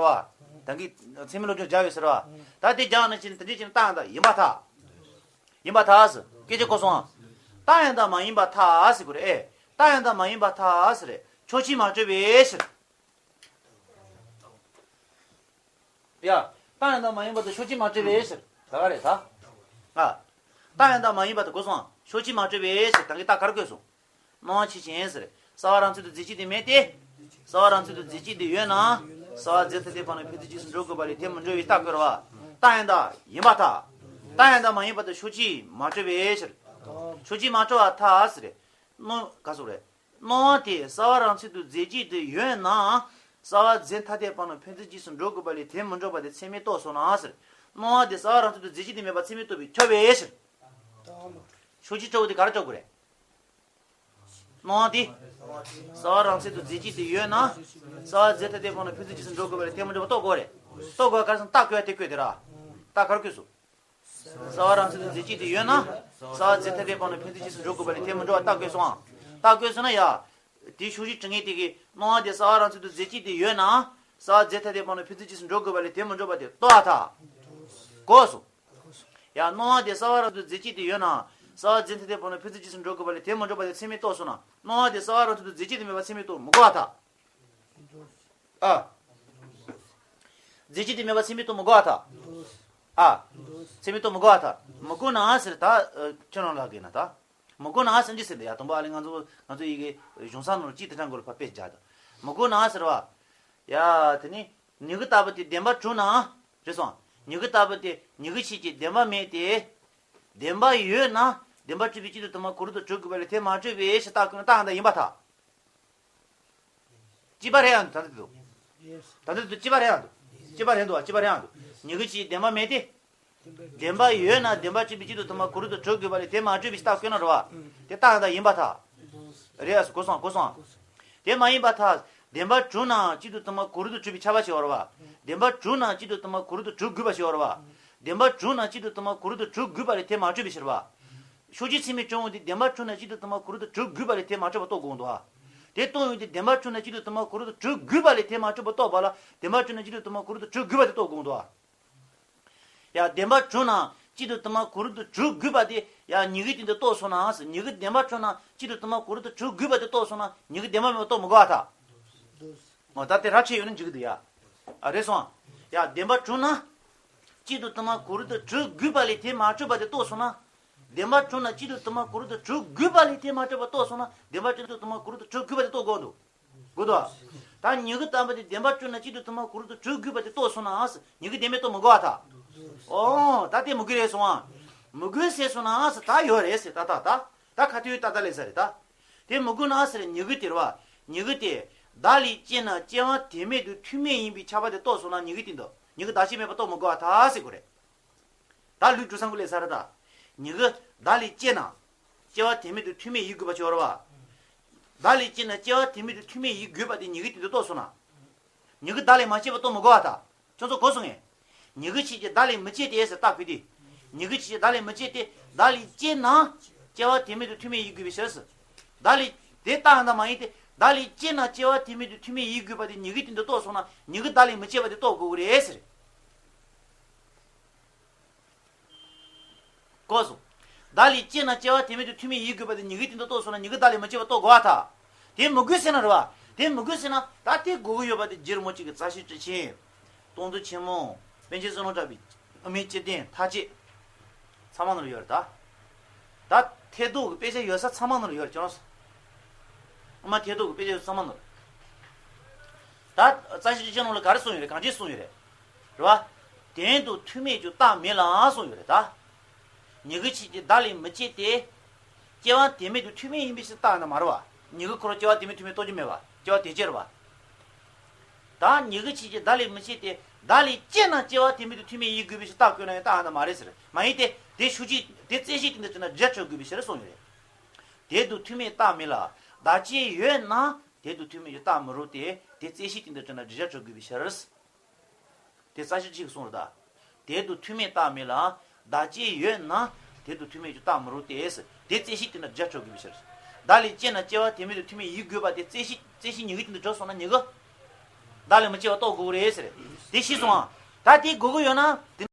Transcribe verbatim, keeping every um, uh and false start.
བ། ད་གིན་ཚད་མའི་སློབ་སྦྱོང་སྦྱར་ཡོད་ཟེར་བ། ད་དེ་སྦྱར་ན་ཕྱིན་དེ་འདྲ་བྱས་ན་རྟགས་ཡང་དག་ཡིན་པར་ཐལ། ཡིན་པར་ཐལ་ཟེར། སྐད་ཆ་གོ་སོང་ཨ། རྟགས་ཡང་དག་མ་ཡིན་པར་ཐལ་ཟེར་དགོས་རེད། ཨེ། རྟགས་ཡང་དག་མ་ཡིན་པར་ཐལ་ཟེར་རེད། ཕྱོགས་ཆོས་མ་གྲུབ་པའི་ཕྱིར། ཡ། རྟགས་ཡང་དག་མ་ཡིན་པར་ཐལ། ཕྱོགས་ཆོས་མ་གྲུབ་པའི་ཕྱིར། ད་ག་རེད་ད། ཨ། རྟགས་ཡང་དག་མ་ཡིན་པར་ཐལ་གོ་སོང་ཨ། ཕྱོགས་ཆོས་མ་གྲུབ་པའི་ཕྱིར། ད་གིན་རྟགས་ག་རེ་བཀོད་སོང་། སྣང་བ་ཕྱིར་ཕྱིན་ཟེར། གསལ་བ་རང་ཚུལ་དུ་རྫས་གཅིག་དེ་མེད་དེ། གསལ་བ་རང་ཚུལ་དུ་རྫས་གཅིག་དེ་ཡོད་ན། གསལ་བ་རྫས་ཐ་དད་པ་ནི་ཕན་ཚུན་རྗེས་སུ་འགྲོ་དགོས་པ་ལས་དེ་མི་འགྲོ་བའི་རྟགས་བཀོད་པ། རྟགས་ཡང་དག་ཡིན་པར་ཐལ། རྟགས་ཡང་དག་མ་ཡིན་པར་ཐལ། ཕྱོགས་ཆོས་མ་གྲུབ་པའི་ཕྱིར། ཕྱོགས་ཆོས་མ་གྲུབ་པར་ཐལ་ཟེར། སྣང་། ག་སོགས་རེད། སྣང་བ་དེ་གསལ་བ་རང་ཚུལ་དུ་རྫས་གཅིག་དེ་ཡོད་ན། གསལ་བ་རྫས་ཐ་དད་པ་ནི་ཕན་ཚུན་རྗེས་སུ་འགྲོ་དགོས་པ་ལས་དེ་མི་འགྲོ་བ་དེ་ཚད་མས་རྟོགས་སོང་ན་ཟེར། སྣང་བ་དེ་གསལ་བ་རང་ཚུལ་དུ་རྫས་གཅིག་དེ་མེད་པ་ཚད་མས་རྟོགས་པས་ཁྱབ་པའི་ཕྱིར། ཕྱོགས་ཆོས་གྲུབ་པ་དེ་ག་རེ་གྲུབ་དགོས་རེད། སྣང་བ་དེ། གསལ་བ་རང་ཚུལ་དུ་རྫས་གཅིག་དེ་ཡོད་ན། གསལ་བ་རྫས་ཐ་དད་པ་ནི་ཕན་ཚུན་རྗེས་སུ་འགྲོ་དགོས་པ་ལས་དེ་མི་འགྲོ་བ་རྟོགས་དགོས་རེད། རྟོགས་དགོས་ག་རེ་ཟེར་ན་རྟགས་བཀོད་དེ་བཀོད་དེ་ར། རྟགས་ག་རེ་བཀོད་སོང་། གསལ་བ་རང་ཚུལ་དུ་རྫས་གཅིག་དེ་ཡོད་ན། གསལ་བ་རྫས་ཐ་དད་པ་ནི་ཕན་ཚུན་རྗེས་སུ་འགྲོ་དགོས་པ་ལས་དེ་མི་འགྲོ་བ་རྟགས་བཀོད་སོང་ཨ། རྟགས་བཀོད་སོང་ན་ཡ། དེའི་ཕྱོགས་ཆོས་གྲུབ་མཁན་དེ་གིས་སྣང་བ་དེ་གསལ་བ་རང་ཚུལ་དུ་རྫས་གཅིག་དེ་ཡོད་ན། གསལ་བ་རྫས་ཐ་དད་པ་ནི་ཕན་ཚུན་རྗེས་སུ་འགྲོ་དགོས་པ་ལས་དེ་མི་འགྲོ་བ་དེ་རྟོགས་པར་ཐལ། གོ་སོང་། ཡ། སྣང་བ་དེ་གསལ་བ་རང་ཚུལ་དུ་རྫས་གཅིག་དེ་ཡོད་ན། གསལ་བ་རྫས་ཐ་དད་པ་ནི་ཕན་ཚུན་རྗེས་སུ་འགྲོ་དགོས་པ་ལས་དེ་མི་འགྲོ་བ་དེ་ཚད་མས་རྟོགས་སོང་ན། སྣང་བ་དེ་གསལ་བ་རང་ཚུལ་དུ་རྫས་གཅིག་དེ་མེད་པ་ཚད་མས་རྟོགས་མི་དགོས་པར་ཐལ། ཨ། རྫས་གཅིག་དེ་མེད་པ་ཚད་མས་རྟོགས་མི་དགོས་པར་ཐལ། ཨ། ཚད་མས་རྟོགས་མི་དགོས་པར་ཐལ། མི་དགོས་ན་ཟེར་ད། ཨ། ཁྱོད་རང་ལ་དགོས་ན་ད། མི་དགོས་ན་ཟེར་འདི་ཟེར་འདི་ཡ། དང་པོ་ཨ་ལས་ང་ཚོ་ང་ཚོ་ཡི་གེ་གཞུང་ས་ནང་ལ་གཅིག་དེ་འདྲ་འགོར་ཕ་དཔེ་བརྒྱབ་ད། མི་དགོས་ན་ཟེར་བ། ཡ། དེ་ནི་མྱུ་གུ་ལྟ་བུ་དེ་བདེན་པར་གྲུབ་ན། རེད་སོང་། མྱུ་གུ་ལྟ་བུ་དེ་མྱུ་གུ་ཆོས་ཅན་བདེན་པ་མེད་དེ། བདེན་པ་ཡོད་ན་བདེན་པར་གྲུབ་པའི་གཅིག་ཏུ་དུ་མ་གོ་རིམ་དུ་གྲུབ་དགོས་པ་ལས་དེ་མ་གྲུབ་པའི་ཕྱིར་རྟགས་བཀོད་ན་རྟགས་ཡང་དག་ཡིན་པར་ཐལ། གཅིག་པ་རེད་ཡང་ད་ལྟ་དུ། ད་ལྟ་དུ་གཅིག་པ་རེད་ཡང་དུ། གཅིག་པ་རེད་འདུག་བ། གཅིག་པ་རེད་ཡང་དུ། མྱུ་གུ་ཆོས་ཅན་བདེན་པ་མེད་དེ། བདེན་པ་ཡོད་ན་བདེན་པར་གྲུབ་པའི་གཅིག་ཏུ་དུ་མ་གོ་རིམ་དུ་གྲུབ་དགོས་པ་ལས་དེ་མ་གྲུབ་པའི་ཕྱིར་རྟགས་བཀོད་ན་རེད་བ། དེ་རྟགས་ཡང་དག་ཡིན་པར་ཐལ། རེད་ཡ། གོ་སོང་། གོ་སོང་། དེ་མ་ཡིན་པར་ཐལ། བདེན་པར་གྲུབ་ནའང་གཅིག་ཏུ་དུ་མ་གོ་རིམ་དུ་གྲུབ་པའི་ཁྱབ་པ་ཞིག་ཡོད་རེད་བ། བདེན་པར་གྲུབ་ནའང་གཅིག་ཏུ་དུ་མ་གོ་རིམ་དུ་གྲུབ་དགོས་པ་ཞིག་ཡོད་རེད་བ། བདེན་པར་གྲུབ་ནའང་གཅིག་ཏུ་དུ་མ་གོ་རིམ་དུ་གྲུབ་དགོས་པ་ལས་དེ་མ་གྲུབ་པའི་ཕྱིར་བ། ཕྱོགས་ཆོས་ཚད་མས་གྲུབ་འོང་དུས་བདེན་པར་གྲུབ་ནའང་གཅིག་ཏུ་དུ་མ་གོ་རིམ་དུ་གྲུབ་དགོས་པ་ལས་དེ་མ་གྲུབ་པ་རྟོགས་དགོས་འདུག་བ། དེ་རྟོགས་ཡོང་དུས་བདེན་པར་གྲུབ་ནའང་གཅིག་ཏུ་དུ་མ་གོ་རིམ་དུ་གྲུབ་དགོས་པ་ལས་དེ་མ་གྲུབ་པ་རྟོགས་པ་ལ་བདེན་པར་གྲུབ་ནའང་གཅིག་ཏུ་དུ་མ་གོ་རིམ་དུ་གྲུབ་དགོས་པ་དེ་རྟོགས་དགོས་འདུག་བ། ཡ། བདེན་པར་གྲུབ་ནའང་གཅིག་ཏུ་དུ་མ་གོ་རིམ་དུ་གྲུབ་དགོས་པ་དེ་ཡ་མྱུ་གུའི་སྟེང་དུ་རྟོགས་སོང་ན། མྱུ་གུ་བདེན་པར་གྲུབ་ནའང་གཅིག་ཏུ་དུ་མ་གོ་རིམ་དུ་གྲུབ་དགོས་པ་དེ་རྟོགས་སོང་ན་མྱུ་གུ་བདེན་པ་མེད་པ་རྟོགས་མི་དགོས་པར་ཐལ། འོ་ད་དེ་ར་ཆད་ཡོད་ན་འཇིག་གི་འདུག་ཡ། ཨ། རེད་སོང་། ཡ། བདེན་པར་གྲུབ་ན། གཅིག་ཏུ་དུ་མ་གོ་རིམ་དུ་གྲུབ་དགོས་པ་ལས་དེ་མ་གྲུབ་པ་དེ་རྟོགས་སོང་ན། བདེན་པར་གྲུབ་ན་གཅིག་ཏུ་དུ་མ་གོ་རིམ་དུ་གྲུབ་དགོས་པ་ལས་དེ་མ་གྲུབ་པ་རྟོགས་སོང་ན་བདེན་པར་གྲུབ་ན་གཅིག་ཏུ་དུ་མ་གོ་རིམ་དུ་གྲུབ་དགོས་པ་དེ་རྟོགས་དགོས་འདུག་དགོས་འདུག་བ། ད་མྱུ་གུ་ལྟ་བུ་དེ་བདེན་པར་གྲུབ་ན་གཅིག་ཏུ་དུ་མ་གོ་རིམ་དུ་གྲུབ་དགོས་པ་དེ་རྟོགས་སོང་ན། མྱུ་གུ་བདེན་མེད་རྟོགས་མི་དགོས་པར་ཐལ། འོ་ད་དེ་མི་དགོས་རེད་སོང་ཨ། མི་དགོས་ཟེར་སོང་ན་ད་ཡོད་རེད་ཟེར། ད་ད་ད་ད་ཁ་ཐུག་ད་ད་ལས་ས་རེད་ད། དེ་མི་དགོས་ན་ཟེར། མྱུ་གུ་དེ་རེད་བ། མྱུ་གུ་དེ་བདག་ལས་སྐྱེས་ན་སྐྱེ་བ་དེ་མེད་དུ་ཐུག་མེད་ཡིན་པའི་ཁྱབ་པ་དེ་རྟོགས་སོང་ན་མྱུ་གུའི་སྟེང་དུ་མྱུ་གུ་བདག་གཅིག་མེད་པ་རྟོགས་མི་དགོས་པར་ཐལ་ཟེར་དགོས་རེད། ད་ལུས་གྲུབ་སང་ཀུ་ལས་ས་རེད་ད། མྱུ་གུ་བདག་ལས་སྐྱེས་ན་སྐྱེ་བ་དེ་མེད་དུ་ཐུག་མེད་ཡིན་དགོས་པ་ཅིག་ཡོད་རེད་བ། བདག་ལས་སྐྱེས་ན་སྐྱེ་བ་དེ་མེད་དུ་ཐུག་མེད་ཡིན་དགོས་པ་དེ་མྱུ་གུའི་སྟེང་དུ་རྟོགས་སོང་ན། མྱུ་གུ་བདག་ལས་མ་སྐྱེས་པ་རྟོགས་མི་དགོས་པར་ཐལ། ཁྱོད་ཚོ་གོ་སོང་ངས། མྱུ་གུ་ཆོས་ཅན་བདག་ལས་མི་སྐྱེ་སྟེ་ཟེར་རྟགས་བཀོད་དེ། མྱུ་གུ་ཆོས་ཅན་བདག་ལས་མི་སྐྱེ་སྟེ་བདག་ལས་སྐྱེས་ན་སྐྱེ་བ་དེ་མེད་དུ་ཐུག་མེད་ཡིན་དགོས་པའི་ཕྱིར་ཟེར། བདག་ལས་དེ་རྟགས་ཡང་དག་མ་ཡིན་ཏེ། བདག་ལས་སྐྱེས་ན་སྐྱེ་བ་དེ་མེད་དུ་ཐུག་མེད་ཡིན་དགོས་པ་དེ་མྱུ་གུའི་སྟེང་དུ་རྟོགས་སོང་ན་མྱུ་གུ་བདག་ལས་མི་སྐྱེ་བ་དེ་རྟོགས་དགོས་ཀྱི་རེད་ཟེར། གོ་སོང་། བདག་ལས་སྐྱེས་ན་སྐྱེ་བ་དེ་མེད་དུ་ཐུག་མེད་ཡིན་དགོས་པ་དེ་མྱུ་གུའི་སྟེང་དུ་རྟོགས་སོང་ན་མྱུ་གུ་བདག་ལས་མི་སྐྱེ་བ་རྟོགས་དགོས་པར་ཐལ། དེ་མི་དགོས་ཟེར་ན་རེད་བ། དེ་མི་དགོས་ཟེར་ན་ད་དེ་དགོས་ཀྱི་ཡོད་པ་དེ་རྗེ་རིན་པོ་ཆེ་གིས་རྩ་ཤེ་ཊཱིཀ་ཆེན། སྟོང་ཐུན་ཆེན་མོ། པཎ་ཆེན་བསོད་ནམས་གྲགས་པའི་དབུ་མའི་སྤྱི་དོན་མཐའ་དཔྱད། ཚང་མ་ནང་ལ་ཡོད་རེད་ད། ད་ཐད་གཏོང་གི་དཔེ་ཆ་ཡོད་ས་ཚང་མ་ནང་ལ་ཡོད་རེད་ཀྱང་། དབུ་མ་ཐད་གཏོང་གི་དཔེ་ཆ་ཡོད་ས་ཚང་མ་ནང་ལ། ད་རྩ་ཤེ་ཊཱིཀ་ཆེན་ནང་ལ་ག་རེ་གསུངས་ཡོད་རེད། གང་ཅི་གསུངས་ཡོད་རེད། རེད་བ། དོན་དུ་ཐུག་མེད་ཀྱང་རྟགས་མེད་ལ་གསུངས་ཡོད་རེད་ད། མྱུ་གུ་ཆོས་ཅན་བདག་ལས་མི་སྐྱེ་སྟེ། སྐྱེ་བ་དེ་མེད་དུ་ཐུག་མེད་ཡིན་པའི་ཕྱིར་རྟགས་ཡང་དག་མ་རེད་བ། མྱུ་གུ་ཁོ་རང་སྐྱེ་བ་དེ་མེད་ཐུག་མེད་རྟོགས་རྒྱུ་མེད་བ། སྐྱེ་བ་དེ་ཅི་རེད་བ། ད་མྱུ་གུ་ཆོས་ཅན་བདག་ལས་མི་སྐྱེ་སྟེ། བདག་ལས་སྐྱེས་ན་སྐྱེ་བ་དེ་མེད་དུ་ཐུག་མེད་ཡིན་དགོས་པའི་ཕྱིར་རྟགས་བཀོད་ན་ཡང་རྟགས་ཡང་དག་མ་རེད་ཟེར། མ་ཡིན་ཏེ། དེ་ཕྱོགས་ཆོས་དེ་རྩོད་གཞིའི་སྟེང་དུ་གྲུབ་ན་འགྲེལ་བྱ་གྲུབ་དགོས་པའི་ཕྱིར་གསུངས་ཡོད་རེད། དོན་དུ་ཐུག་མེད་རྟགས་མེད་ལ། བདག་གཅིག་ཡོད་ན་དོན་དུ་ཐུག་མེད་ཀྱི་རྟགས་མི་རུང་སྟེ། དེ་རྩོད་གཞིའི་སྟེང་དུ་གྲུབ་ན་འགྲེལ་བྱ་གྲུབ་དགོས་པའི་ཕྱིར། དེ་རྩ་ཤེ་ཊཱིཀ་གསུངས་རེད་ད། དོན་དུ་ཐུག་མེད་རྟགས་མེད་ལ། བདག་གཅིག་ཡོད་ན་དོན་དུ་ཐུག་མེད་ཀྱི་རྟགས་མི་རུང་སྟེ། དེ་རྩོད་གཞིའི་སྟེང་ན་འགྲེལ་བྱ་གྲུབ་དགོས་པའི་ཕྱིར། བདག་ལས་སྐྱེས་ན་སྐྱེ་བ་དེ་མེད་དུ་ཐུག་མེད་ཡིན་དགོས་པ་དེ་རྩོད་གཞི། རྩོད་གཞི་མྱུ་གུའི་སྟེང་དུ་གྲུབ་སོང་ན་མྱུ་གུ། བདག་ལས་མི་སྐྱེ་བ་རྟོགས་དགོས་ཀྱི་རེད་ཟེར། དེ་ཤེས་སོང་ཨ། ད་དེ་དགོས་ཀྱི་ཡོད་ན་དེ་